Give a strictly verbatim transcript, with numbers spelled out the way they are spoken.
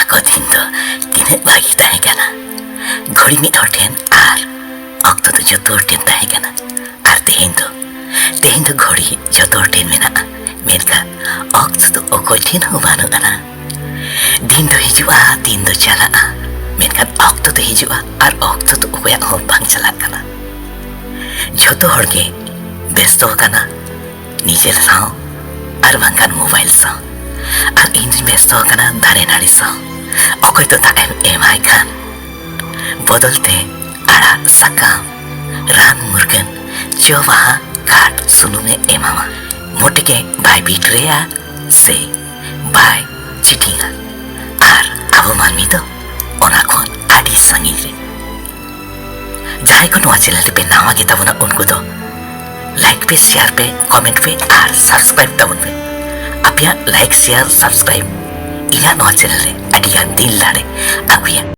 ᱠᱚ ᱫᱤᱱ ᱫᱚ ᱛᱤᱱᱟᱹᱜ ᱵᱷᱟᱹᱜᱤ ᱛᱟᱦᱮᱸ ᱠᱟᱱᱟ᱾ ᱜᱷᱚᱲᱤ ᱢᱤᱫ ᱦᱚᱲ ᱴᱷᱮᱱ ᱟᱨ ᱚᱠᱛᱚ ᱫᱚ ᱡᱚᱛᱚ ᱦᱚᱲ ᱴᱷᱮᱱ ᱛᱟᱦᱮᱸ ᱠᱟᱱᱟ᱾ ᱟᱨ ᱛᱮᱦᱮᱧ ᱫᱚ, ᱛᱮᱦᱮᱧ ᱫᱚ ᱜᱷᱚᱲᱤ ᱡᱚᱛᱚ ᱦᱚᱲ ᱴᱷᱮᱱ ᱢᱮᱱᱟᱜᱼᱟ, ᱢᱮᱱᱠᱷᱟᱱ ᱚᱠᱛᱚ ᱫᱚ ᱚᱠᱚᱭ ᱴᱷᱮᱱ ᱦᱚᱸ ᱵᱟᱹᱱᱩᱜ ᱟᱱᱟ᱾ ᱫᱤᱱ ᱫᱚ ᱦᱤᱡᱩᱜᱼᱟ, ᱫᱤᱱ ᱫᱚ ᱪᱟᱞᱟᱜᱼᱟ, ᱢᱮᱱᱠᱷᱟᱱ ᱚᱠᱛᱚ ᱫᱚ ᱦᱤᱡᱩᱜᱼᱟ ᱟᱨ ᱚᱠᱛᱚ ᱫᱚ ᱚᱠᱚᱭᱟᱜ ᱦᱚᱸ ᱵᱟᱝ ᱪᱟᱞᱟᱜ ᱠᱟᱱᱟ᱾ ᱡᱚᱛᱚ ᱦᱚᱲ ᱜᱮ ᱵᱮᱥᱛᱚ ᱟᱠᱟᱱᱟ ᱱᱤᱡᱮᱨ ᱥᱟᱶ ᱟᱨ ᱵᱟᱝᱠᱷᱟᱱ ᱢᱳᱵᱟᱭᱤᱞ ᱥᱟᱶ᱾ ᱟᱨ ᱤᱧ ᱫᱩᱧ ᱵᱮᱥᱛᱚ ᱟᱠᱟᱱᱟ ᱫᱟᱨᱮ ᱱᱟᱹᱲᱤ ᱥᱟᱶ᱾ ᱚᱠᱚᱭ ᱫᱚ ᱫᱟᱜ ᱮᱢ ᱮᱢᱟᱭ ᱠᱷᱟᱱ ᱵᱚᱫᱚᱞ ᱛᱮ ᱟᱲᱟᱜ ᱥᱟᱠᱟᱢ, ᱨᱟᱱ ᱢᱩᱨᱜᱟᱹᱱ, ᱡᱚ ᱵᱟᱦᱟ, ᱠᱟᱴ ᱥᱩᱱᱩᱢᱮ ᱮᱢᱟᱢᱟ᱾ ᱢᱚᱴᱮ ᱜᱮ ᱵᱟᱭ ᱵᱤᱴᱨᱮᱭᱟ ᱥᱮ ᱵᱟᱭ ᱪᱤᱴᱤᱝᱟ᱾ ᱟᱨ ᱟᱵᱚ ᱢᱟᱹᱱᱢᱤ ᱫᱚ ᱚᱱᱟ ᱠᱷᱚᱱ ᱟᱹᱰᱤ ᱥᱟᱺᱜᱤᱧ ᱨᱮ᱾ ᱡᱟᱦᱟᱸᱭ ᱠᱚ ᱱᱚᱣᱟ ᱪᱮᱱᱮᱞ ᱨᱮᱯᱮ ᱱᱟᱣᱟ ᱜᱮ ᱛᱟᱵᱚᱱᱟ, ᱩᱱᱠᱩ ᱫᱚ ᱞᱟᱭᱤᱠ ᱯᱮ, ᱥᱮᱭᱟᱨ ᱯᱮ, ᱠᱚᱢᱮᱱᱴ ᱯᱮ ᱟᱨ ᱥᱟᱵᱥᱠᱨᱟᱭᱤᱵ ᱛᱟᱵᱚᱱ ᱯᱮ᱾ ᱟᱯᱮᱭᱟᱜ ᱞᱟᱭᱤᱠ, ᱥᱮᱭᱟᱨ, ᱥᱟᱵᱥᱠᱨᱟᱭᱤᱵ ᱤᱧᱟᱹᱜ ᱱᱚᱣᱟ ᱪᱮᱱᱮᱞ ᱨᱮ ᱟᱹᱰᱤ ᱜᱟᱱ ᱫᱤᱞ ᱫᱟᱲᱮ ᱟᱹᱜᱩᱭᱟ᱾